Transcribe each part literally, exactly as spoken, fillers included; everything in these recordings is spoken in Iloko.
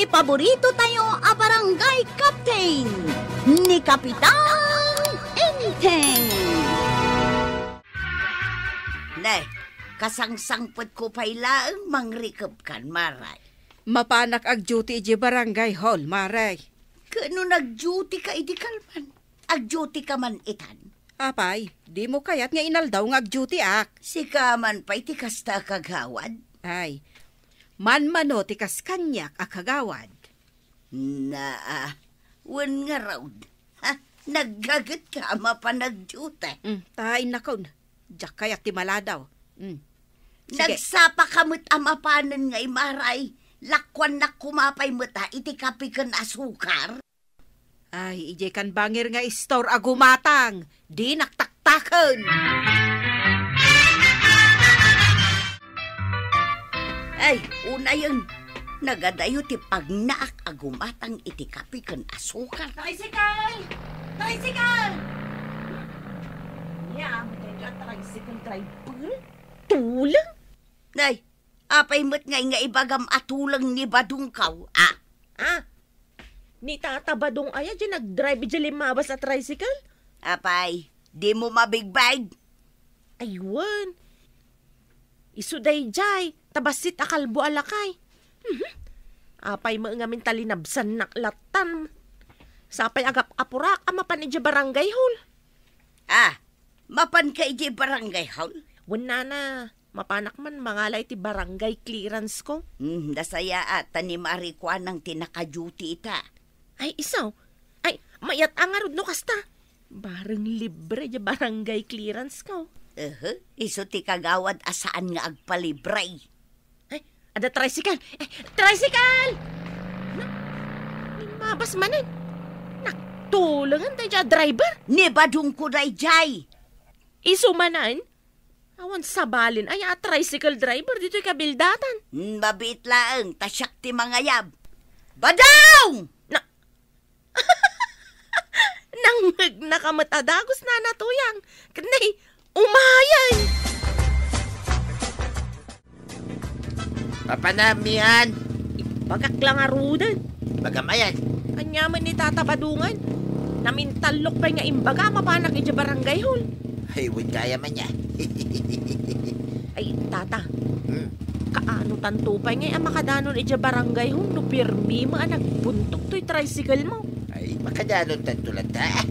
Paborito tayo a barangay captain, ni Kapitan Enteng. Ne, kasangsangpetko pay laeng mangrikep kan, Mare. Mapanak ag-duty idiay barangay hall, Mare. Ket no nag-duty ka idi kalman, ag-duty ka man itan? Apay, dimo kayat nga inaldaw nga ag-duty ak? Sika man pay ti kasta a kagawad? Ay, manmano ti kas kaniak a kagawad. Naa, wen ngarud. Ha, naggaget ka a mapan ag-duty. Mm, ta innakon. Diak kayat ti maladaw. Mm. Sige. Nagsapa ka met a mapanen nga imaray. Lakuannak koma pay met a iti kape ken asukar. Ay, idiay kan bangir nga istor a gumatang, dinak taktaken. Ay, unayen, nagadayo ti pagnaak a gumatang iti kape ken asukar. Tricycle! Tricycle! Ania met daytoy a tricycle driver? Tuleng? Nay, apay met ngay nga ibagam a tuleng ni Badongko, a? Ah, ni Tata Badong aya diay nagdrive idiay limmabas a tricycle? Apay, dimo mabigbig? Ay, wen. Isu daydiay, ta bassit a kalbo a lakay. Mhm. Apay met ngamin ta linabsannak lattan. Sapay agap-apurak a mapan idiay barangay hall. Ah, mapanka idiay barangay hall? Wen, nana, mapanak man mangala iti barangay clearance ko. Hmm, nasayaat, ta ni Mari Kuanang ti naka-duty ita. Ay, isu. Ay, mayat a ngarud no kasta. Bareng libre diay barangay clearance ko. Ehe, isu ti kagawad a saan nga agpalibre. Ay, adda tricycle! Eh, tricycle! Na, limmabas manen. Nagtulengen daydiay a driver. Ni Badongko daydiay. Isu manen? Awan sabalen aya a tricycle driver ditoy kabildatan. Hmm, mabiit laeng, ta siak ti mangayab. Badong! Na, nangngegna ka met a dagus, Nana Tuyang. Ket nay, umayen! Papanam, Mian? Ibagak la ngaruden. Ibagam ayan? Ania met ni Tata Badongan? Namintallok pay nga imbaga a mapanak idiay barangay hall. Ay, wen gayam aya. Ay, Tata. Hmm? Kaano tanto pay ngay a makadanon idiay barangay hall no pirmi met a nagbuntog toy tricycle mo? Ay, makadanontanto latta.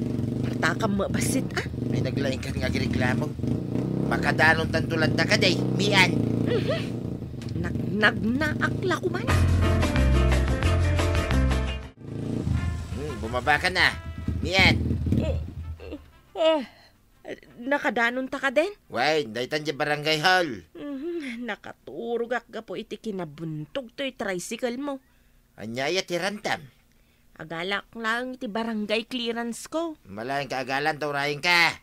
Partakam met bassit, a? Ay, naglaingkan nga agreklamo. Makadanontanto latta kadi, Mian. Mhm. Nagnagnaak la koman. Hmm, bumaba ka na, Mian. Ah, nakadanonta kadin? Wen, daytan diay barangay hall. Mhm, nakaturogak gapu iti kinabuntog toy tricycle mo. Ania aya ti rantam? Agalak laeng iti barangay clearance ko. Malaeng ka agalan ta urayenka.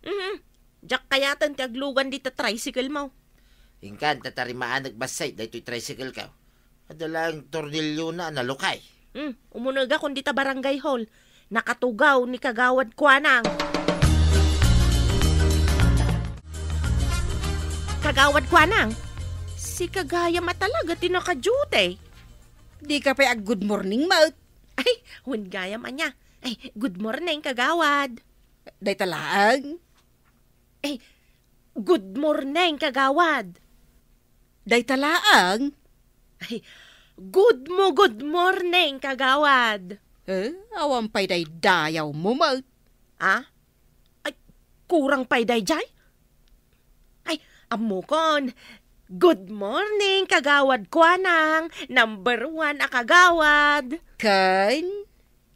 Mhm. Diak kayaten ti aglugan dita tricycle mo. Inkan, ta tarimaannak bassit daytoy tricycle ko. Adda laeng tornillona a nalukay. Hmm, umunegakon dita barangay hall. Nakatugaw ni Kagawad Kuanang. Kagawad Kuanang, sika gayam a talaga ti naka-duty. Dika pay ag-good morning met. Ay, wen gayam ania. Ay, good morning, Kagawad. Dayta laeng? Ay, good morning, Kagawad. Dayta laeng? Ay, good mo, good morning, Kagawad. Eh, awan pay daydayaw mo met. Ah? Ay, kurang pay daydiay? Ay, ammokon. Good morning, Kagawad Kuanang, number one a kagawad. Ken?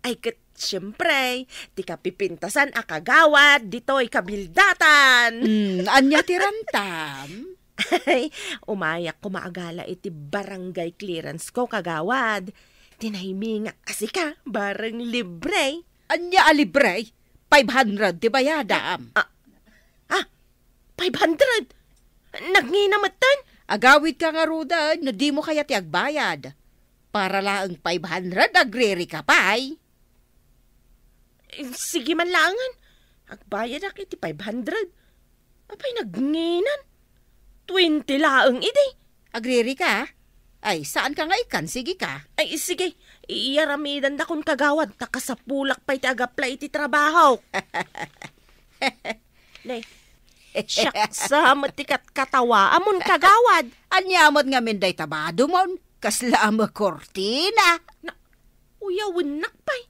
Ay, ket, siempre, ti kapipintasan a kagawad ditoy kabildatan. Hmm, ania ti rantam? Ay, umayak koma a gala iti barangay clearance ko, Kagawad. Tinaymingak a sika, bareng libre. Ania a libre? Five hundred ti bayadam. Ah, ah, five hundred? Nagngina metten? Agawidka ngaruden no dimo kayat ti agbayad. Para laeng five hundred, agririka pay. Eh, sige man laengen. Agbayadak iti five hundred. Apay, nagnginan? Twenty laeng idi. Agririka? Ay, saanka nga ikkan, sige ka. Ay, sige. Iyaramidandakon, kagawad, ta kasapulak pay ti agapla iti trabaho. Nay, siak sa met ti katkatawaamon, kagawad. Ania met ngamin dayta badumon? Kasla a makortina. Na, uyawennak pay.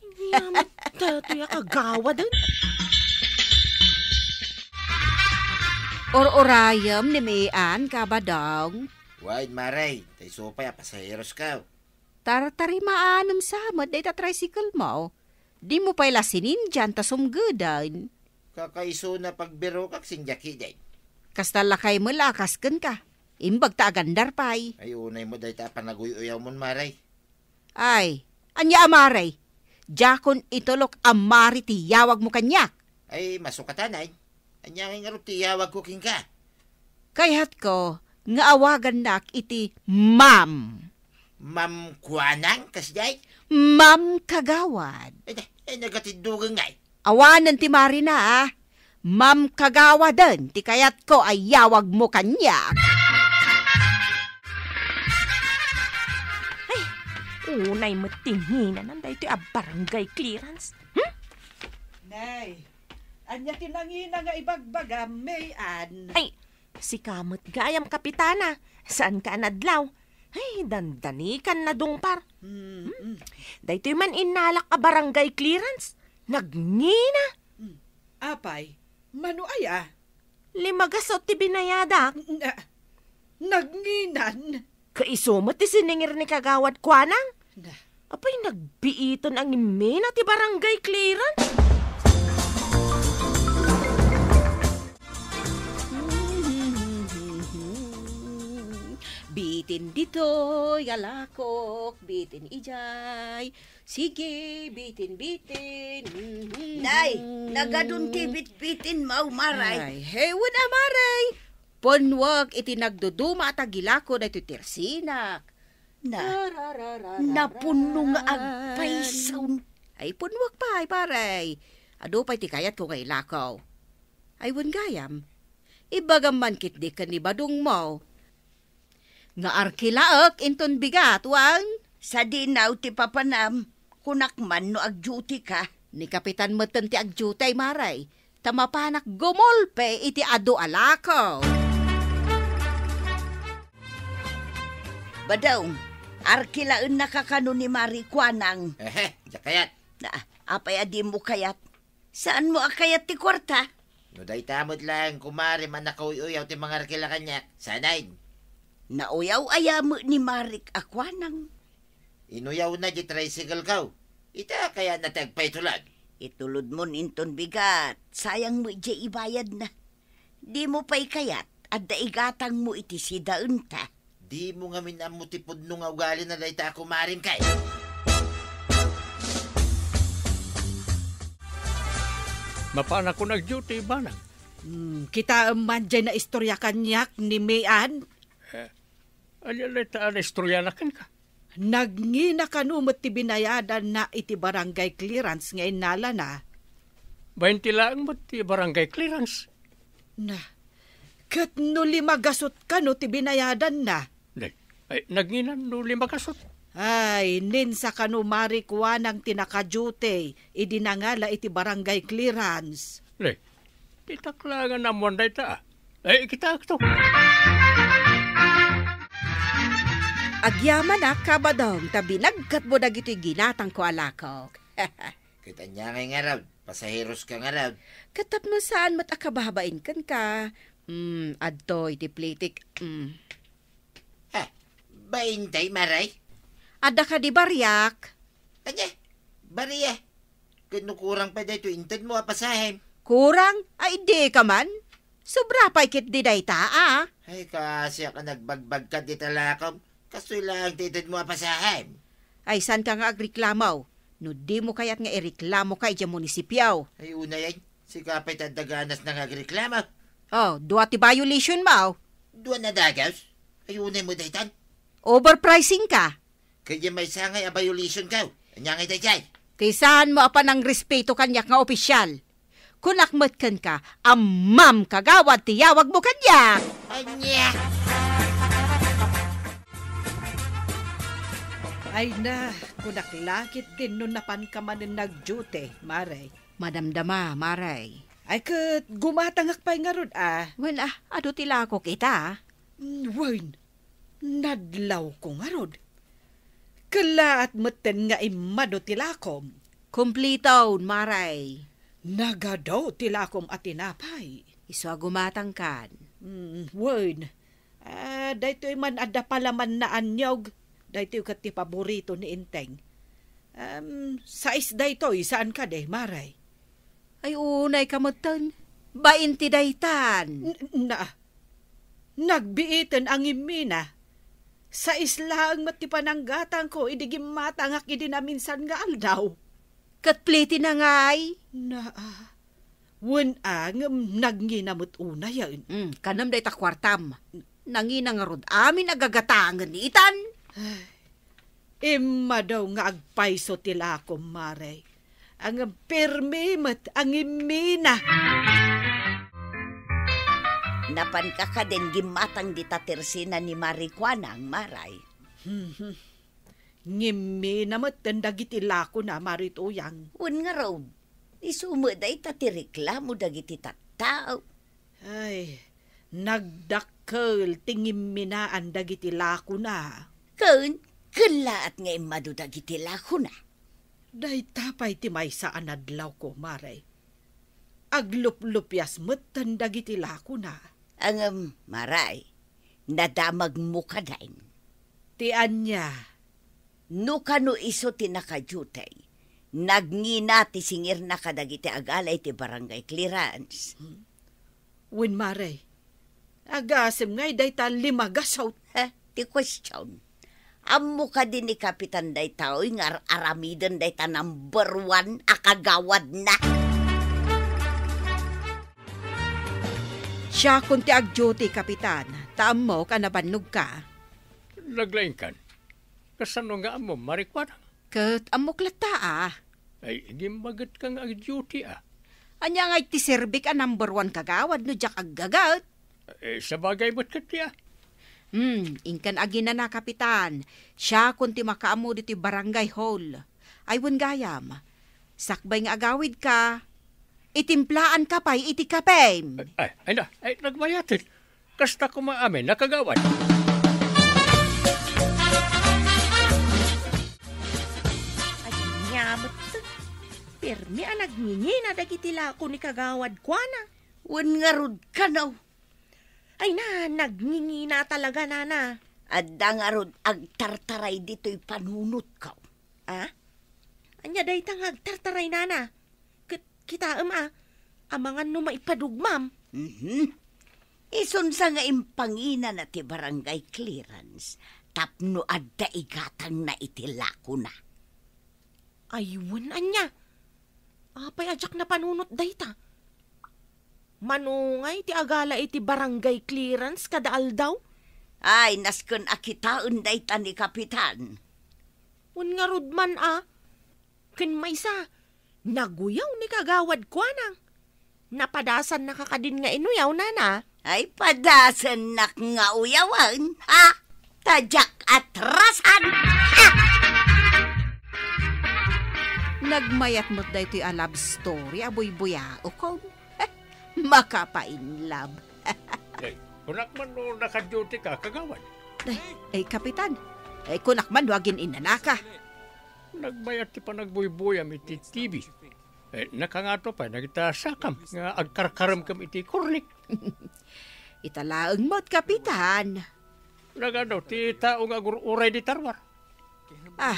Ania met daytoy a kagawaden? Or-urayem ni Mian, kabadong. Wen, Mare, ta isu pay a pasaheroska. Tartarimaanem sa met dayta tricycle mo. Dimo pay la sinindian ta sumgeden. Kakaisuna pagbirokak, sindiak ketdin. Kasta lakay met la a kas kenka. Imbag ta agandar pay. Ay, unay met dayta a panaguy-uyawmon, Mare. Ay, ania a Mare? Diakon itulok a Mare ti yawagmo kaniak. Ay, masukatan, ay. Ania ngay ngarud ti yawagko kenka? Kayatko nga awagannak iti Ma'am. Ma'am Kuanang, kasdiay? Ma'am Kagawad. Ay, na-, ay, nagatiddugen ngay. Awanen ti Marina, a. Ma'am Kagawaden ti kayatko a yawagmo kaniak. Ay, unay met ti nginanan daytoy a barangay clearance. Hmm? Nay, ania ti nangina nga ibagbagam, May Ann? Ay, sika met gayam, Kapitana. Saanka a nadlaw? Ay, dandanikan nadungpar. Hmm, hmm. Daytoy man innalak a barangay clearance. Nagngina. Hmm. Apay, mano aya? Lima gasut ti binayadak. Na, nagnginan? Kaisu met ti siningir ni Kagawad Kuanang. Na. Apay, nagbiiten a ngimmina ti barangay clearance. Bitin ditoy, alakok, bitin ijay. Sige, bitin, bitin. Mhm. Nay, nagadun ti bitbitin, Ma'am Maray. Ay, hewen a, Maray. Punnuak iti nagduduma a tagilako daytoy tirsinak. Na, Tarararara. Napunno nga agpaysaw. Ay, punnuak pay, Maray. Adu pay ti kayatko nga ilako. Ay, wen gayam. Ibagam man ketdi ken ni badongmo. Nga arkilaek inton bigat, wen? Sadino ti papanam, kunak man no agduty ka. Ni Kapitan metten ti agduty, Maray, ta mapanak gumulpi iti adu a lako. Badong, arkilaennaka kano ni Mari Kuanang. Ehe, diak kayat. Na, apay a dimo kayat? Saanmo a kayat ti kuarta? No dayta met laeng, kumarem, a nakauy-uyaw ti mangarkila kaniak, saanen. Nauyaw aya met ni Marik a Kuanang? Inuyawna diay tricycle ko. Ita kayatna ti agpaitulod? Itulodmon inton bigat, sayang met diay ibayadna. Dimo pay kayat, adda igatangmo iti sidaenta. Dimo ngamin ammo ti pudno nga ugalina dayta a kumarem kay. Mapanakon agduty, Manang. Hmm, kitaem man diay naistorya kaniak ni Mian. Eh, ania dayta a naistoryanak kenka? Nagngina kano met ti binayadanna iti barangay clearance nga innalana. Bainti laeng met ti barangay clearance. Na, ket no lima gasut kano ti binayadanna? Nay, ay, nagngina no lima gasut. Ay, ninsa kano Mari Kuanang ti nakaduty idi nangala iti barangay clearance. Nay, ditak laeng ammoan dayta, a. Ay, kitaekto. Agyamanak, Kabadong, ta binagkatmo dagitoy ginatangko a lakok. Ket ania ngay ngarud? Pasaheroska ngarud? Ket tapno saan met a kababain kenka. Mm, adtoy ti plitik. Mm. Ha? Bainta, Maray? Adda kadi bariak? Ania? Baria? Ket no kurang pay daytoy intedmo a pasahem? Kurang? Ay, dika man. Sobra pay ketdi dayta, a. Ay, kaasiak a nagbagbagka dita lakom. Kastoy laeng ti itedmo a pasahem. Ay, saanka nga agreklamo? No dimo kayat nga ireklamoka idiay munisipio. Ay, unay, ay. Sika pay ti adda ganasna nga agreklamo. Oh, dua ti violation mo. Dua na dagas? Ay, unay mo daytan. Overpricing ka. Kaya may sangay a violation ka. Anya nga dayjay? Ti saanmo a panangrespeto kaniak nga opisyal. Kunak met kenka a ma'am kagawad ti yawagmo kaniak. Anya? Ay na, kunak la ketdin no napanka manen nag-duty, Mare. Madamdama, Mare. Ay ket gumatangak pay ngarud a. Wen a, adu ti lakok ita. Mm, wen, nadlawko ngarud. Kellaat metten nga immadu ti lakom. Kumpliton, Mare. Nagadu ti lakom a tinapay. Isu a gumatangkan. Mm, wen. Ah, daytoy man adda palaman naanyog. Daytoy ket ti paborito ni Enteng. Em, sais daytoy, saan kadi, Mare? Ay, unay ka metten. Bain ti daytan. N-, na, nagbiiten a ngimmina. Sais laeng met ti pananggatangko idi gimmatangak idi naminsan nga aldaw. Ket pliti na ngay? Naa. Wen a, ngem nagngina met unayen. Hmm, kanem dayta kuartam. Nangina ngarud amin a gagatangen itan. Ay, immadu nga agpayso ti lakom, Mare. Ngem permi met a ngimmina. Napanka kadin gimmatang dita tersina ni Mare Kuanang, Mare. Ngimmina metten dagiti lakona, Mare Tuyang. Wen ngarud, isu met dayta ti reklamo dagiti tattao. Ay, nagdakkel ti ngimminaan dagiti lakona. Ken, kellaat nga immadu dagiti lakona. Dayta pay ti maysa a nadlawko, Mare. Agluplupias metten dagiti lakona. Ngem, Mare, nadamagmo kadin. Ti ania? No kano isu ti naka-duty, nagngina ti singirna kadagiti agala iti barangay clearance. Hmm. Wen, Mare, agasem ngay dayta limagasut. He, ti question. Ammo kadi ni Kapitan daytoy nga ar-aramiden dayta number one a kagawadna? Siakon ti ag-duty, Kapitan, ta ammok a nabannogka. Naglaingkan. Kasano nga ammom, Mare Kuanang? Ket ammok latta a. Ay, gimmagetka nga ag-duty a. Ania ngay ti serbik a number one kagawad no diak aggaget? Eh, sabagay met ket ti a. Hmm, inkan aginana, Kapitan. Siakon ti makaammo ditoy barangay hall. Ay, wen gayam. Sakbay nga agawidka, itimplaanka pay iti kapem. Ay, ay, ay na, ay, nagbayaten. Kasta koma amin a kagawad. Ania met, permi a nagngingina dagiti lako ni kagawad kuana. Wen ngarud kano. Ay na, nagngingina talaga, nana. Adda ngarud agtartaray ditoy panunotko. Ah? Ania dayta nga agtartaray, nana? Ket kitaem a, amangan no maipadugmam. Mhm. Isunsa nga impanginana ti barangay clearance tapno adda igatangna iti lakona. Ay, wen ania? Apay a diak napanunot dayta? Mano ngay ti agala iti barangay clearance kada aldaw? Ay, nasken a kitaen dayta ni Kapitan. Wen ngarud man a, ken maysa, naguyaw ni kagawad kuana. Napadasannaka kadin nga inuyaw, nana? Ay, padasannak nga uyawen, ha? Ta diak atrasan, ha? Nagmayat met daytoy a love story a buybuyaokon. Makapainlove. Ay, kunak man no naka-duty ka, kagawad. Ay, ay, Kapitan. Ay, kunak man no agin-inanaka. Nagmayat ti panagbuybuyam iti T V. Eh, nakangato pay dagita sakam nga agkarkaremkem iti kornik. Ita laeng met, Kapitan. Nagano ti tao nga agur-uray di tarwar? Ah,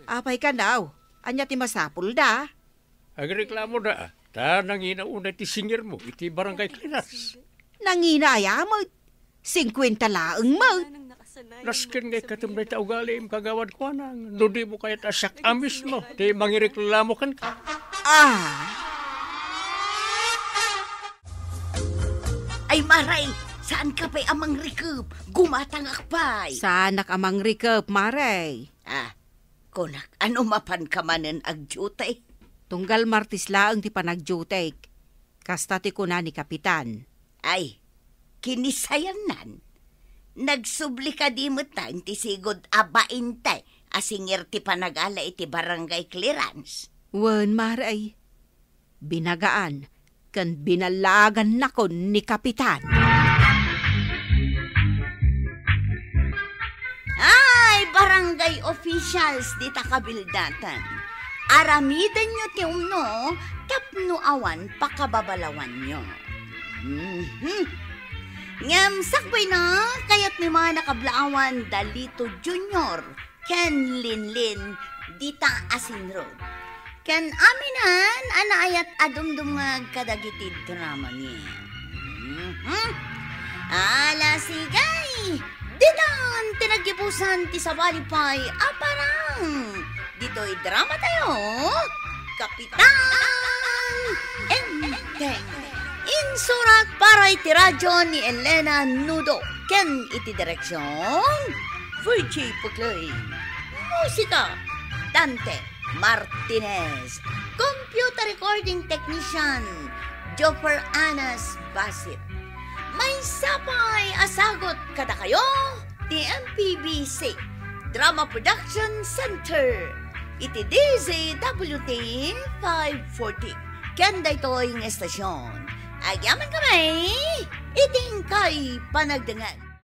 apay kanaw? Ania ti masapulda? Agreklamoda, ta nangina unay ti singirmo iti barangay clearance. Nangina aya met? Singkuenta laeng met. Nasken nga ikkatem dayta ugalim, kagawad kuanang, no dimo kayat a siak a mismo ti mangireklamo kenka. Ah. Ay, Mare, saanka pay a mangrikep? Gumatangak pay. Saanak a mangrikep, Mare. Ah, kunak, ano mapanka manen agdiute? Tunggal Martes laeng ti panagdiutek. Kasta ti kuna ni Kapitan. Ay, kinisayannan. Nagsubli kadi met ti sigud a bainte a singir ti panagala iti barangay clearance. Wen, Mare, ay, binagaan ken binallaagannakon ni Kapitan. Ay, barangay officials dita kabildatan. Aramidenyo ti umno tapno awan pakababalawanyo. Mhm. Ngem sakbayna, kayatmi man a kablaawan da Lito Junior ken Linlin dita a sinrod. Ken aminan a naayat a dumdumngeg kadagiti dramami. Mhm. Ala, sige! Ditan ti naggibusan ti sabali pay a parang. Ditoy dramatayo, Kapitan Enteng. Insurat para iti radyo ni Elena Nudo ken iti direksyon, Virgie Puclay. Musika, Dante Martinez. Computer recording technician, Joffer Anas Basit. Maysa pay a sagut kadakayo ti M P B C Drama Production Center iti D Z W T five forty. Ken daytoy nga estasyon, agyamankami iti inkay panagdengngeg.